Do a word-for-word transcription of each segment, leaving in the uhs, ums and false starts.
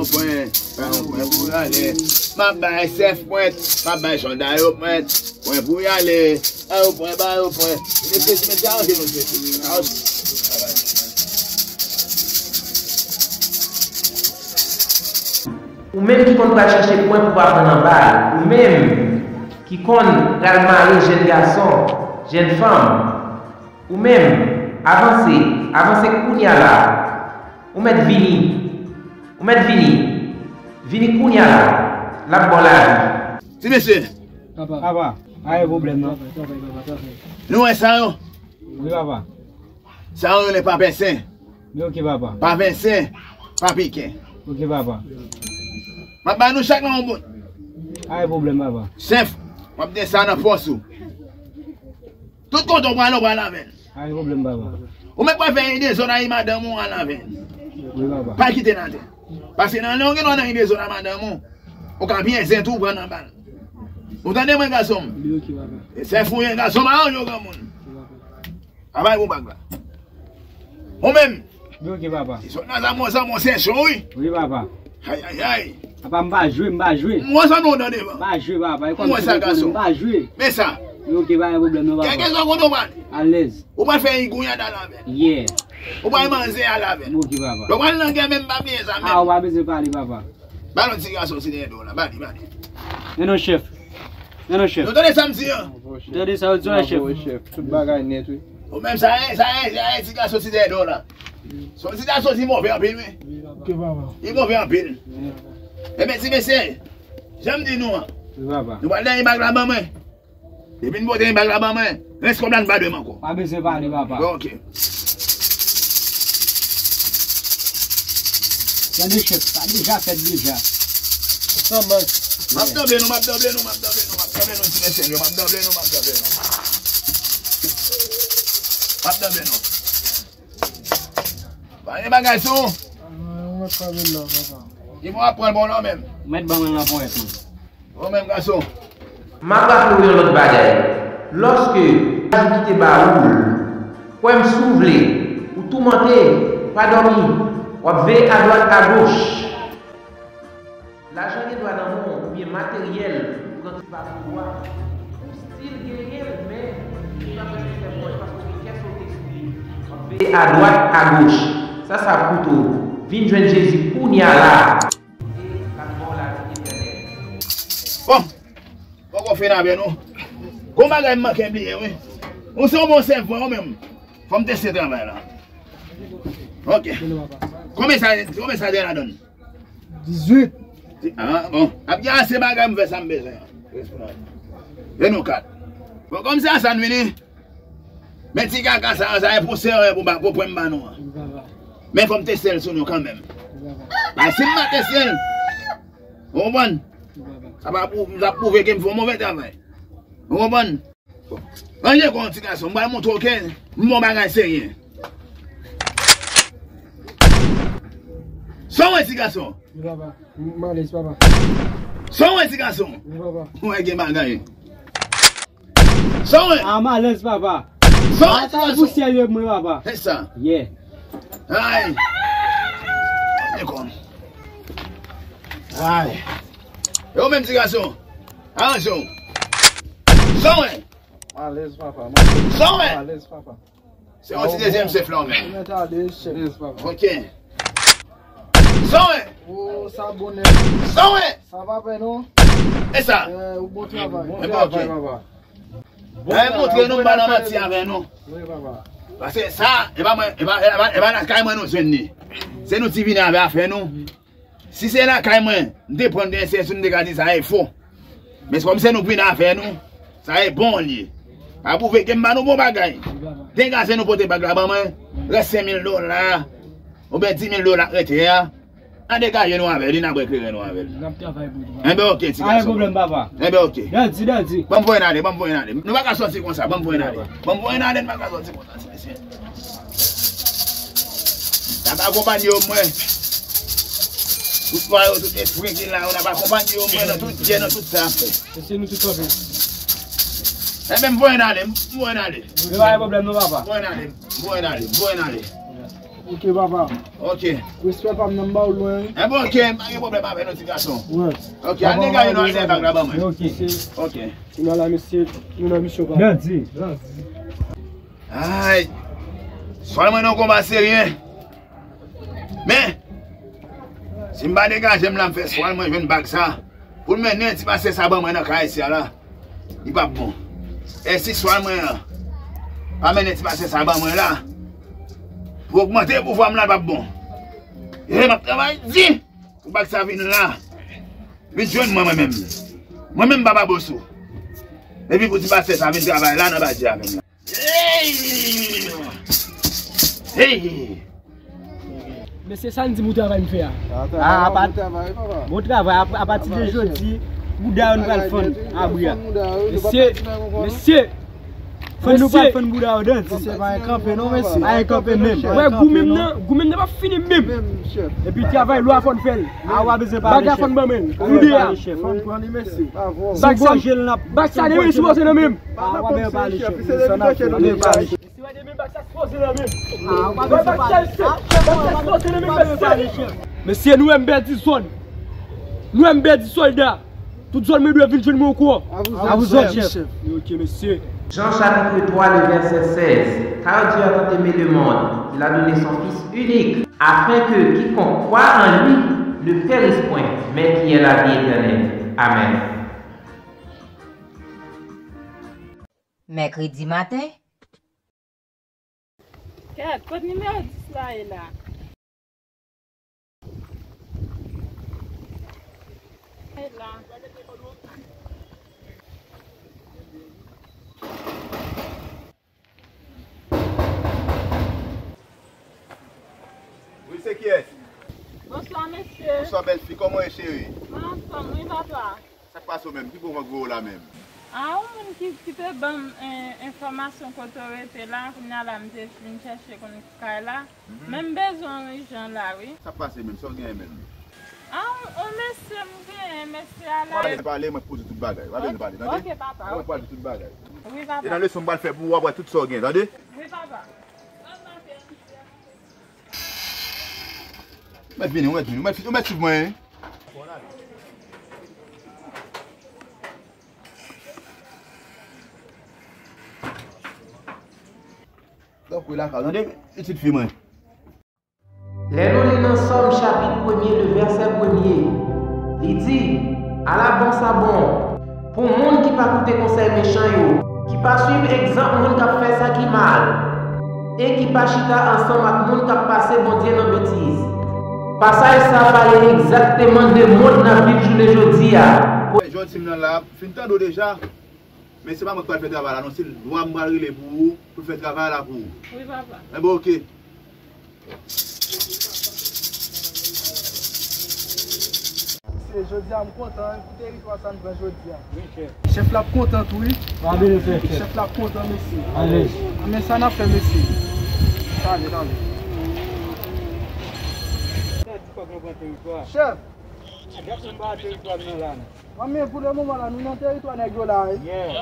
Pwen, ba yo pwen pou y ale. M ap bay sèf pwen, m ap bay sòlda yo pwen. Pwen pou y ale. Ba yo pwen, ba yo pwen. Mesye, mesye, aranje nou, mesye. Ou menm ki konn pral chache pwen pou pa pran nan bal, ou menm ki konn pral mare jèn gason, jèn fanm, ou menm, avanse, avanse kounya la. Ou mèt vini. Ou mèt vini. Vini kounya la. L ap ba w lavi. Ti mesye. Papa. Papa, pa gen pwoblèm, non. Travay, travay, papa, travay. Nou wè sa yo? Wi, papa. Sa yo rele pa pensen. Wi, ok, papa. Pa pensen, pa piken. Ok, papa. M ap ba nou chak la yon bout. Pa gen pwoblèm, papa. Chèf, m ap desann nan pòs ou. Tout kote w prale, w prale avè l. Pa gen pwoblèm, papa. Ou mèt pral fè yon dezòd ak madanm ou, al avè l. Wi, papa. Pa kite l atè. Paske nan lè w gen dwa nan yon dezòd ak madanm ou, ou ka byen zen tou, ou pran nan bal. Ou tande mwen, gason m? Li ok, papa. E sèf ou ye, gason m, a yo granmoun. Ok, papa. Travay pou bag la. Ou menm? Li ok, papa. Li sot nan zanmo, zanmo se cho, wi. Wi, papa. Ay, ay, ay. Papa, m pa jwe, m pa jwe. M wè sa nou nan devan. M pa jwe, papa. E kòm si nou konnen, m pa jwe. Men sa. Li ok, pa gen pwoblèm, non, papa. Kèlkeswa kote w prale. Alèz. Ou pral fè yon gouyad al avè l. Yeah. Ou pral manze al avè l. Ok, papa. Lè w pral nan gè menm, pa bliye sa menm. A, ou pa bezwen pale, papa. Ba nou ti gason ti dèyè do la, ba li, ba li. Men non, chèf. Men non, chèf. Nou tande sa m di an? Ou tande sa yo di an, chèf? Bravo, chèf. Tout bagay nèt, wi. Ou menm sa ye, sa ye, sa ye, ti gason ti dèyè do la. Se yon ti gason ki move anpil, wi. Ok, papa. Li move anpil. Ebyen, ti mesye, jan m di nou an. Wi, papa. Nou pral dèyè bag la ban mwen. Depi n pote yon bag la ban mwen, rès kòb la n pa dwe m ankò. Pa bezwen pale, papa. Bon, ok. Tande, chèf, sa deja fèt deja. San mank. M ap danble nou, m ap danble nou, m ap danble nou, m ap danble nou, ti mesye yo, m ap danble nou, m ap danble nou. M ap danble nou. Pa gen bagay sou ou. Mwen pa vin la, papa. Ki bon ap pran l bon la menm. Mèt ban mwen nan ponyèt mwen. Ou menm gason. M ap raple w yon lòt bagay. Lòske lajan ki te ba ou l, kwè m si w vle, ou toumante, pa dòmi, w ap veye adwat agoch. Lajan gen dwa nan men w oubyen materyèl ou pran ki pa pou ou a, ou still genyen l, men ou pa bezwen fè pòch paske w gen kè sote sou li. W ap veye adwat agoch. Sa sa ap koute w? Vin jwenn Jezi kounya la. Bon, poko fin avè nou. Gon bagay m manke bliye, wi. Ou se yon bon sèvant, ou menm. Fò m teste travay la. Ok. Konbyen sa, konbyen sa gen ladan l? Dizuit. Ah, bon. Ap gen ase bagay m fè sa m bezwen an. E nou kat. Bon, kòm se a sa n vini, men ti kaka sa, sa e pou sere pou ba, pou pwen m ba nou an. Men fò m teste l sou nou kanmenm. Paske si m pa teste l, ou konprann? Sa va pou, sa pwouve ke m fè yon move travay. Ou konprann? Ranje kò w, ti gason, m pral montre w ke m bon bagay serye. Sa w wè, ti gason? Wi, papa. M alèz, papa. Sa w wè, ti gason? Wi, papa. Ou wè gen bagay. Sa w wè? A, m alèz, papa. Sa w wè, ti gason? Pou serye mwen, papa. Se sa. Yeah. Ay. Ranje kò w. Ay. E ou menm, ti gason? Aranje w. Sa w wè? Alèz, papa. Sa w wè? Alèz, papa. Se yon ti dezyèm chèf la, ou menm. Mwen ta alèz, chèf. Alèz, papa. Ok. Sa w wè? O, sa bonè. Sa w wè? Sa pa pè, non. E sa? Eh, ou bon travay. Bon travay, papa. Bon travay, montre nou, m pa nan manti avè nou. Wi, papa. Paske sa, e pa mwen, e pa, e pa, e pa lakay mwen nou jwenn li. Se nou ti vini avè afè nou. Si se lakay mwen, m te pran l, se sou m te ka di sa e fo. Men kòm se nou k vin avè nou, sa e bon li ye. A pwouve ke m ba nou bon bagay. Degaje nou pote bag la ban mwen, rès senk mil dola, oubyen dis mil dola k rete a. Ann degaje nou avè li, n ap eklere nou avè l. N ap travay pou li. Enben, ok, ti gason. Pa gen pwoblèm, papa. Enben, ok. Dandi, dandi. Ban m voye n ale, ban m voye n ale. Nou pa ka sòti konsa, ban m voye n ale. Ban m voye n ale, n pa ka sòti konsa. N ap akonpanye yo, mwen. Tout lwa yo, tout espri ki la yo, n ap akonpanye yo, mwen, nan tout djè, nan tout sa y ap fè. Se nou tout ansanm. Enben, m voye n ale, m voye n ale. Yo pa gen pwoblèm non, papa. M voye n ale, m voye n ale, m voye n ale. Ok, papa. Ok. Respè pa m nan, m ba w lwen. Enben, ok, m pa gen pwoblèm avè nou, ti gason. Wè. Ok, al degaje nou, al dèyè bag la ban mwen. Ok. Ok. Kounye a la, mesye, nou nan misyon, papa. Grandi, grandi. Ay. Swal mwen nan konba serye. Men, si m pa degaje m la, m fè swal mwen jwenn bag sa. Pou l mennen ti pastè sa ban mwen nan kay isi a la, li p ap bon. E si swal mwen an pa mennen ti pastè sa ban mwen la, pou ogmante pouvwa m la, l p ap bon. E m ap travay di pou bag sa vin la. Vin jwenn mwen, mwen menm. Mwen menm, papa Bosou. Epi pou ti pastè sa vin travay la nan badye avè m la. Hey! Hey! Mesye, sa n di m ou travay m fè a? Ah, travay, apa- bon travay, papa. Bon travay, apa- apati de jodi, bouda yo nou pral fann abri a. Mesye, mesye, fann nou pral fann bouda yo dan. Mesye, pa gen kanpe non, mesye. Pa gen kanpe menm. Wè, gou menm nan, gou menm nan p ap fini menm. Epi travay lwa fò n fè l. Ah, w a bezwen pale, chèf. Bag la fò n ban mwen. Ou de a. Fò n pran li, mesye. Bag sa, bag sa demen sipoze nan men m. Ah, w a bezwen pale, chèf. Sa n ap fè, w a bezwen pale. Mesye, nou wè m pèdi zòn. Nou wè m pèdi sòlda. Tout zòn mwen dwe vin jwenn mwen ankò. A vous autres, chef. Ok, mesye. Jean chapitre trois, le verset seize. Car Dieu a tant aimé le monde qu'il a donné son Fils unique, afin que quiconque croit en lui ne périsse point, mais qu'il ait la vie éternelle. Amen. Mèkredi maten. Kèt, kot nimewo dis la ye la? E la. Wi, se kiyès? Bonswa, mesye. Bonswa, bèl fi. Kòman w ye, cheri? Mwen anfòm, wi, papa. Sa k pase w menm? Ki bon vant gwo w la menm? A, yon moun ki, ki te ban m, eh, enfòmasyon kote w rete la, kounye a la m te vin chèche konn kay la. Mhm. Men m bezwen w ijan la, wi. Sa k pase menm? Sa w genyen menm? A, yon, yon mesye m genyen, mesye a la. W a bezwen pale, mwen poze tout bagay. W a bezwen pale, tande? Ok, papa, ok. Mwen pale tout bagay. Wi, papa. E nan leson m pral fè pou ou, w ap wè tout sa w gen, tande? Wi, papa. Ou mèt vini, ou mèt vini, ou mèt, ou mèt swiv mwen, hein? Donk, wi, lakay, tande, pitit fi mwen. Lè nou li nan Sòm chapit premye, le vèsè premye, li di, ala bon sa bon! Pou moun ki pa koute konsèy mechan yo, ki pa swiv egzanp moun k ap fè sa ki mal, e ki pa chita ansanm ak moun k ap pase Bondye nan betiz. Pasaj sa a pale egzakteman de mond n ap viv jounen jodi a. Jodi m nan la, fin tande w deja, men se pa mwen k pral fè travay la non, se lwa m pral rele pou ou, pou l fè travay la pou ou. Wi, papa. Enben, oke. Mesye, jodi a m kontan wi pou teritwa sa n pran jodi a. Wi, chèf. Chèf la ap kontan tou wi. Chèf la ap kontan, mesye. Alèz. Men sa n ap fè, mesye? Talè, talè. Sa di fòk nou pran teritwa. Chèf! Gad sa m ba teritwa m nan la non. Manmi, pou le moman la, nou nan teritwa nèg yo la, wi. Yeah.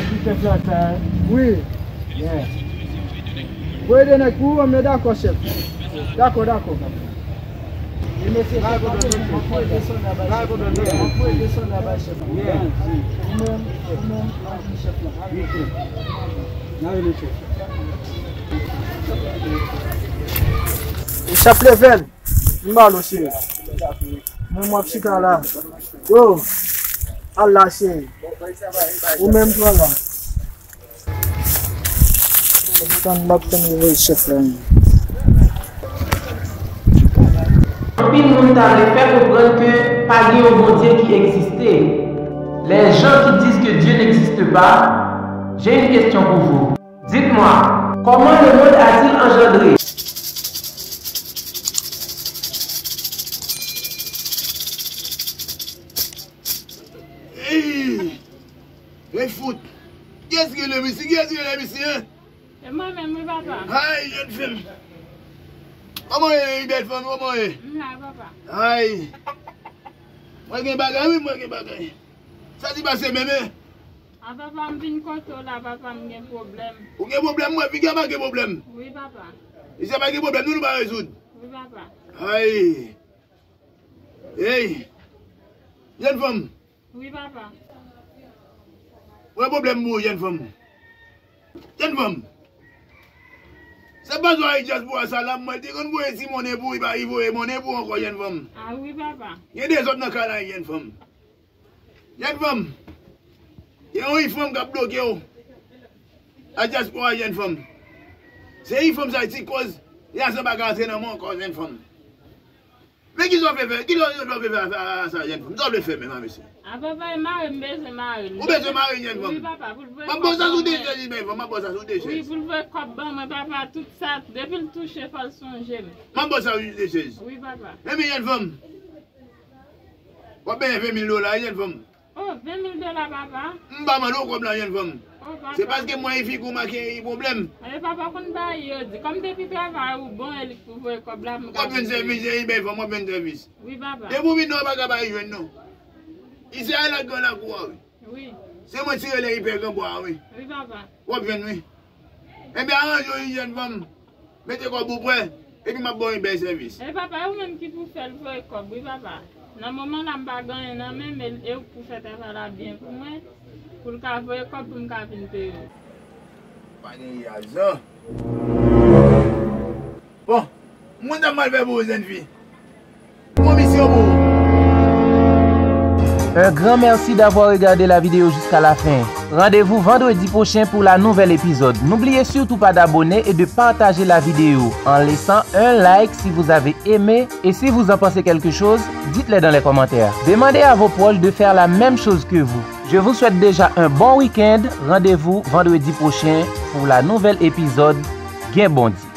Ki chèf la sa, wi. Yeah. Voye de nèg pou ou, men dakò, chèf. Dakò, dakò. E mesye, chèf la bezwen voye de sòlda bay chèf la. Voye de sòlda bay chèf la. Yeah. Ou menm, ou menm, anvi chèf la. Wi, chèf. N a rele chèf. E chèf leve l. M ba l, cheri. Mwen, m ap chita la. Yo, al la, cheri. Ou menm, pran la. Tann, m ap tann revòl chèf la. Anpil moun ta vle fè konprann ke pa gen yon Bondye ki egziste. Les gens qui disent que Dieu n'existe pas, j'ai une question pour vous. Dites-moi, comment le monde a-t-il engendré? Hey! Hey, fout! Kiyès ki rele m isi? Kiyès ki rele m isi, hein? E mwen menm, wi, papa. Ay, jèn fi m! Kòman w ye, bèl fanm? Kòman w ye? M la, papa. Ay! Mwen gen bagay, wi, mwen gen bagay. Sa ki pase menm, hein? A papa, m vin kote w la, papa, m gen pwoblèm. Ou gen pwoblèm? Mwen, piga pa gen pwoblèm. Wi, papa. Misye pa gen pwoblèm, nou, nou pa rezoud. Wi, papa. Ay. Ey. Jèn fanm. Wi, papa. Mwen pran pwoblèm pou ou, jèn fanm. Jèn fanm. Se pa zwa dyaspora sa la, mwen te konn voye ti monnen pou ou, li pa, li voye monnen pou ou ankò, jèn fanm. A wi, papa. Gen dezòd nan kay la, jèn fanm. Jèn fanm. Gen yon fanm k ap bloke w. A dyaspora, jèn fanm. Se fanm sa ki koz, lajan pa ka antre nan men w ankò, jèn fanm. Men kisa w vle fè? Kisa w vle fè a, a, a sa, jèn fanm? Sa w vle fè menm, a mesye? A papa, e mari m bezwen mari l. Ou bezwen mari l, jèn fanm? Wi, papa, pou l voye kòb ban mwen. M ap ba w sa sou de chèz, jèn fanm, m ap ba w sa sou de chèz. Wi, pou l voye kòb ban mwen, papa, tout sa, depi l touche, fò l sonje m. M ap ba w sa sou de chèz. Wi, papa. Enben, jèn fanm, w ap benyen ven mil dola, wi, jèn fanm. Oh, ven mil dola, papa. M pa mande w kòb la, jèn fanm. Oh, papa. Se paske m wè fi gon make yon pwoblèm. E papa konn bay yo di. Kòm depi travay ou bon, e li k pou voye kòb la, m ka. W ap jwenn sèvis, e bay fanm, w ap jwenn sèvis. Wi, papa. Depi w vin nan, w pa ka pa jwenn, non. Isi a la gran lakou a, wi. Wi. Se mwen ki rele Ipè Granbwa a, wi. Wi, papa. W ap jwenn, wi. Enben, aranje w, jèn fanm. Mete kòb ou prè, epi m ap ba w yon bèl sèvis. E papa, e ou menm ki pou fè l voye kòb, wi, papa. Nan moman la, m pa gen anyen nan men m, e, e ou k pou fè travay la byen pou mwen, pou l ka voye kòb pou m ka vin peye w. Pa gen lajan. Bon, m konn sa m pral fè pou ou, jèn fi. Bon, misyon pou ou. Un grand merci d'avoir regardé la vidéo jusqu'à la fin. Rendez-vous vendredi prochain pour la nouvelle épisode. N'oubliez surtout pas d'abonner et de partager la vidéo en laissant un like si vous avez aimé et si vous en pensez quelque chose, dites-le dans les commentaires. Demandez à vos proches de faire la même chose que vous. Je vous souhaite déjà un bon week-end. Rendez-vous vendredi prochain pour la nouvelle épisode. Gen Bondye.